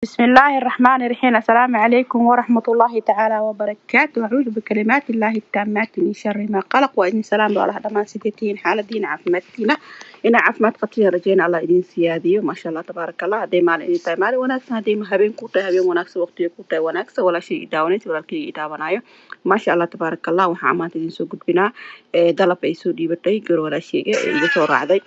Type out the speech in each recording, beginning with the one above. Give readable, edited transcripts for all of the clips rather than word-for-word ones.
بسم الله الرحمن الرحيم. السلام عليكم ورحمة الله تعالى وبركاته. أعوذ بكلمات الله التامات من شر ما قلق. وإن سلام الله دمان سيدتين حالدين عافمتنا إن عافمت قتيل رجينا الله إدين سياديو. ما شاء الله تبارك الله. هدي مال إني تاي مال وناكس، هدي ما هبين كوتا هبين وناكس وقتي كوتا وناكس ولا شيء داونيت ولا كي داونايو. ما شاء الله تبارك الله. waxaa maanta idin soo gudbinaa ee dalab ay soo dhiibatay gar walaashayga ee iga soo raacday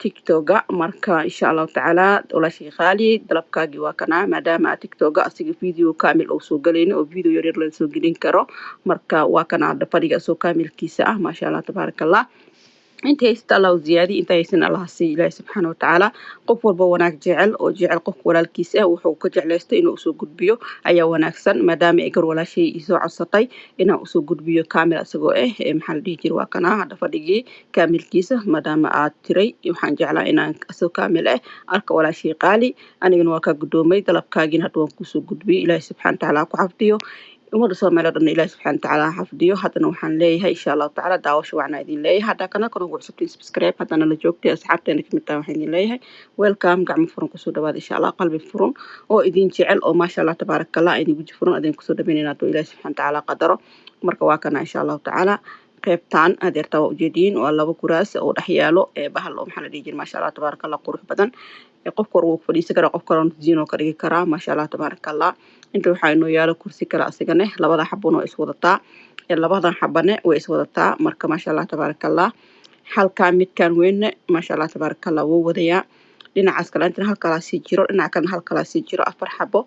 tiktoka. Marka insha Allahu tacaala, walaashay qaali, dalabkaagii waa kanaa. Maadaama tiktoka asiga video kaamil oo soo galayno oo video yar yar la soo gelin karo, marka waa kanaa fadhiga soo kaamilkiisa ah. Maasha Allah tabaaraka Allah. Inta haysta Allah u ziyaadi, inta haysan Allah siiyo. Ilaahi subxaana watacaala qof walba wanaag jecel oo jecel qofka walaalkiisa ah wuxuu ka jeclaystay inuu usoo gudbiyo ayaa wanaagsan. Maadaama ay gar walaashay isoo codsatay inaan usoo gudbiyo kaamil asagoo ah, maxaa la dhihi jiray, waa kanaa hadda fadhigii kaamilkiisa. Maadaama aad tiray, waxaan jeclaa inaan asagoo kaamil ah arka. Walaashay qaali, anigana waa kaa guddoomay dalabkaagiina, hadda waan kusoo gudbiyey. Ilaahi subxaana watacaala ha ku xafdiyo, ummadda Soomaaliya o dhan Ilaahi subxaana watacaala ha xafdiyo. Haddana waxaan leeyahay, insha Allahu tacaala, daawasho wacnaa idin leeyahay. Haddaa kana ugu cusubtiin, subscribe. Haddana la joogtay asxaabteena kamid tahay, waxaan idin leeyahay welcome, gacmo furan kusoo dhawaada insha Allah, qalbi furan oo idin jecel oo maasha Allah tabaaraka Allah idin weji furan idin kusoo dhaweynayna hadduu Ilaahi subxaana watacaala qadaro. Marka waa kana, insha Allahu tacaala, qaybtaan adeerta waa ujeediin, waa laba kuraas oo dhex yaalo ee bahal oo maxaa la dhihi jiray, maasha Allah tabaaraka Allah, qurux badan. Qofka hore wuu fadhiisan karaa, qof kalena ziino ka dhigi karaa. Maasha Allah tabaaraka Allah. Inta waxaa inoo yaalo kursi kale asigane, labada xabona waa iswadataa, labadan xabane way iswadataa. Marka maasha Allah tabaaraka Allah, halkaa midkan weyne, maasha Allah tabaaraka Allah, wuu wadayaa. Dhinacaas kale intana hal kalaa sii jiro, dhinaca kalena hal kalaa sii jiro. Afar xabo,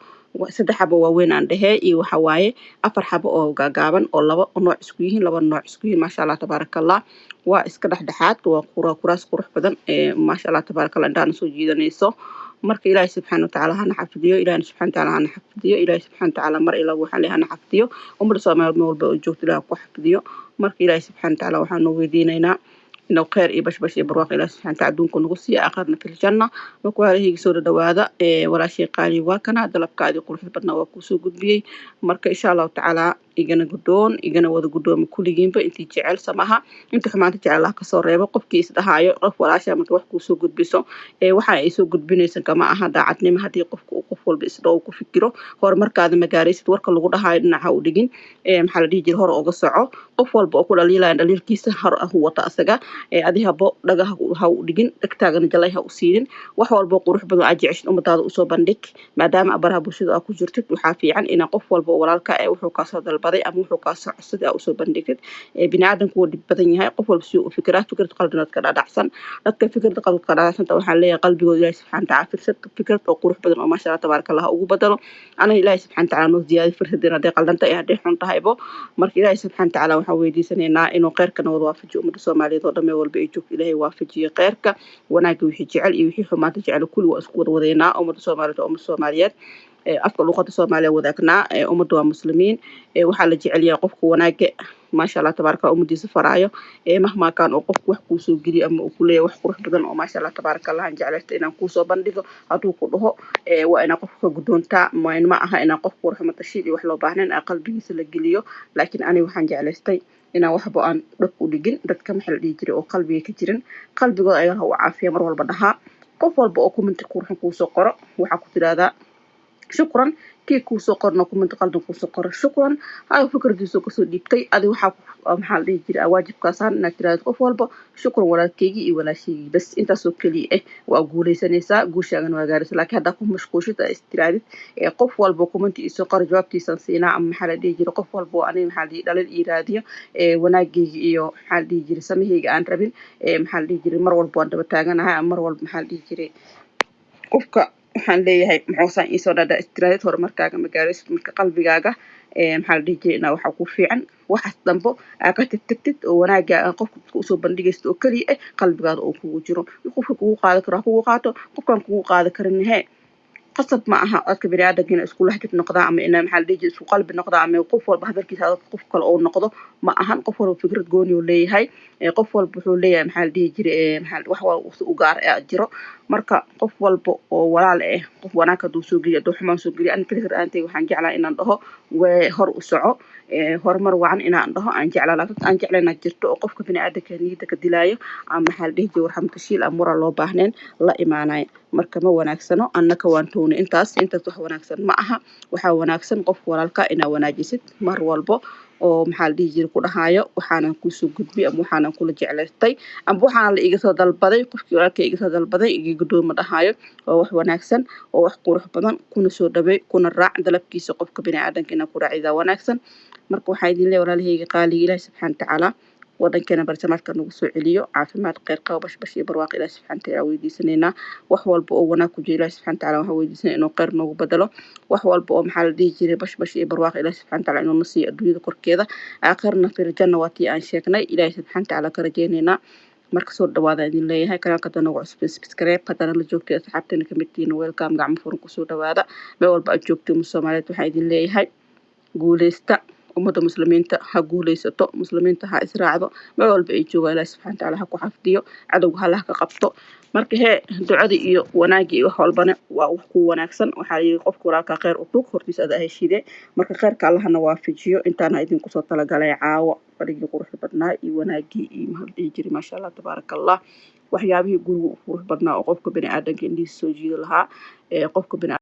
saddex xabo waaweyn aan dhehee iyo waxa waaye afar xabo oo gaagaaban oo laba nooc isku yihiin, laba nooc isku yihiin. Maasha Allah tabaaraka Allah, waa iska dhexdhexaad, waa kuraas qurux badan, maasha Allah tabaaraka Allah, indhahana soo jiidanayso. Marka Ilaahay subxaana watacaala hana xafidiyo, Ilahina subxaana watacaala hana xafidiyo, Ilaahay subxaana watacaala mar ilaa waxaan leeyahay hana xafidiyo. Ummadda Soomaaliyeed meel walba oo joogto Ilaah ku xafidiyo. Marka Ilaahay subxaana watacaala waxaanu weydiinaynaa inuu kheyr iyo bashbash iyo barwaaqo Ilaah subxaana watacaala adduunka nagu siiyo, aakhirna fil janna. Marka walaalahayga, soo dhadhawaada. Walaashay qaali, waa kana dalabkaadii quruxda badnaa, waa kuusoo gudbiyey. Marka insha Allahu tacaala igana guddoon, igana wada guddooma kulligiinba. Intii jecel samaha, inta xumaanta jecel Allah kasoo reebo. Qofkii isdhahaayo qof walaasha marka wax kuusoo gudbiso, waxa ay soo gudbinaysa kama aha daacadnimo. Haddii qofku uu qof walba isdhow ku fikiro, horumarkaada ma gaaraysid. Warka lagu dhahayo dhinaca u dhigin, maxaa la dhihi jiray, hor uga soco. Qof walba oo ku dhaliilaya dhaliilkiisa hor ah wata asaga, adi habo dhagaha ha u dhigin, dhegtaagana jalay ha u siinin. Wax walba oo qurux badan aad jeceshid ummadaada usoo bandhig. Maadaama baraha bulshada aa ku jirtid, waxaa fiican inaa qof walba oo walaalka eh wuxuu kaasoo dalbaday ama wuxuu kaasoo codsaday aa usoo bandhigtid. Biniaadamku wuu dhib badan yahay, qof walba si uu u fikiraa, fikrad qaldan dadka dhadhacsan. Dadka fikrad qaldan ka dhadhacsanta waxaan leeyahay qalbigooda Ilaahi subxaana watacaala firsad fikrad oo qurux badan oo maasha Allah tabaaraka Allah ugu badalo. Anaga Ilaahi subxaana watacaala noo ziyaadi firsadeen, hadday qaldanta iyo hadday xun tahaybo. Marka Ilaahi subxaana watacaala waxaan weydiisanaynaa inuu kheyrkana wada waafajiyo ummadda Soomaaliyeed oo dhan meel walba ay joogto. Ilaahay waafajiyo kheyrka, wanaagga wixii jecel iyo wixii xumaanta jecel, kulli waa isku wada wadaynaa. Ummadda Soomaaliyeed waa ummadda Soomaaliyeed, afka luqada Soomaaliya wadaagnaa, ummadda waa muslimiin. Waxaa la jecel yahay qofka wanaaga, maasha Allah tabaaraka Allah, ummadiisa faraayo. Mahmaakaan oo qofku wax kuusoo geliyo ama uu kuleeyahay wax qurux badan oo maasha Allah tabaaraka Allah aan jeclaysta inaan kuusoo bandhigo hadduu ku dhaho, waa inaa qofka ka guddoontaa. Ma aha inaa qofku warxumo tashiil iyo wax loo baahnayn aa qalbigiisa la geliyo. Laakiin aniga waxaan jeclaystay inaan waxba aan dhag u dhigin dadka, maxaa la dhihi jiray, oo qalbiga ka jirin, qalbigooda ayaga ha u caafiya. Mar walba dhahaa qof walba oo comment qurxan kuusoo qoro, waxaa ku tidahdaa shukran. Kii kuusoo qorno comment qaldan kuusoo qoro, shukran, hayo fikradiisoo kasoo dhiibtay. Adi waxaa maxaa la dhihi jiray, waajibkaasaan inaad tiraahdo qof walba shukran walaalkeygii iyo walaashaygii, bas intaasoo keliya ah waa guuleysanaysaa, guushaagana waa gaaraysa. Laakiin haddaa ku mashquushid aa istiraadid qof walba comment iisoo qoro jawaabtiisaan siinaa, ama maxaa la dhihi jiray, qof walba oo aniga maxaa la dhihi dhalin ii raadiyo, wanaagayga iyo maxaa la dhihi jiray samahayga aan rabin, maxaa la dhihi jiray, mar walba waan daba taaganahay. Ama mar walba maxaa la dhihi jiray, qofka waxaan leeyahay muxuusaan iisoo dhadha istiraadid, horumarkaaga ma gaaraysid. Marka qalbigaaga, maxaa la dhihi jiray, inaa waxaa ku fiican waxaas dambo aa ka tagtagtid oo wanaaga aa qofka dadka usoo bandhigaysid oo keliya qalbigaada uu kugu jiro. Qofka kugu qaadi karo ha kugu qaato, qofkaan kugu qaadi karin hee qasab ma aha. Dadka biniaadanka inay isku lahjad noqdaan ama ina maxaa la dhihi jiray isku qalbi noqdaan ama qof walba hadalkiisa hadalka qof kale uu noqdo ma ahan. Qof walba fikrad gooni uu leeyahay, qof walba wuxuu leeyahay maxaa la dhihi jiray, maxaa wax walba u gaar ah jiro. Marka qof walba oo walaal ah, qof wanaag hadduu soo geliyo, hadduu xumaan soo geliyo, ani fikir ahaantay waxaan jeclaa inaan dhaho wee hor u soco, horumar wacan inaan dhaho aan jeclaa. Laakiin aan jeclaa inaad jirto oo qofka biniaadanka niyadda ka dilaayo ama maxaa la dhihi jiray warxamka shiil ama waraa loo baahnayn la imaanayo, marka ma wanaagsano. Annaka waan toona. Kowni intaas wax wanaagsan ma aha. Waxaa wanaagsan qofka walaalka inaa wanaajisid mar walbo oo, maxaa la dhihi jiray, ku dhahaayo waxaanan kuusoo gudbi ama waxaanan kula jeclaystay ama waxaana la iga soo dalbaday. Qofkii walaalka iga soo dalbaday iga guddooma dhahaayo waa wax wanaagsan oo wax qurux badan. Kuna soo dhaweey, kuna raac dalabkiisa. Qofka biniaadanka inaa ku raacidaa wanaagsan. Marka waxaa idin leeyahay, walaalahayga qaaliga, Ilaahi subxaana watacaala wadankeena barsamaadka nagu soo celiyo caafimaad, kheyr qabo, bashbash iyo barwaaqo. Ilahi subxana watacaala weydiisanaynaa wax walba oo wanaag ku jiro. Ilahi subxana watacaala waxaan weydiisanaya inuu kheyr noogu bedelo wax walba oo, maxaa la dhihi jiray, bashbash iyo barwaaqo. Ilahi subxana watacaala inuu na siiyo adduunyada korkeeda, aakhirna fil janna, waa tii aan sheegnay. Ilahi subxana watacaala ka rajaynaynaa. Marka soo dhawaada idin leeyahay. Kanaalka hadda nagu cusub, subscribe. Haddana la joogtay, asxaabteena kamid tihiin, welcome, gacmo furan kusoo dhawaada. Meel walba aad joogtay umma Soomaaliyeed, waxaan idin leeyahay guuleysta. Ummadda muslimiinta ha guuleysato, muslimiinta ha israacdo meel walba ay joogaan. Ilahi subxana watacaala ha ku xafdiyo, cadowga halaha ka qabto. Marka hee, ducada iyo wanaagga iyo wax walbana waa wax ku wanaagsan. Waxaa yidhi qofka walaalkaa kheyr u tug, hortiisa ada heshiide. Marka kheyrka Allahana waafajiyo. Intaana idinku soo talagalay caawo, fadhigii quruxda badnaa iyo wanaagii iyo, maxaa la dhihi jiray, maasha Allah, tabaaraka Allah, waxyaabihii guriga u qurux badnaa oo qofka bini aadanka indhihiisa soo jiidi lahaa ee qofka bini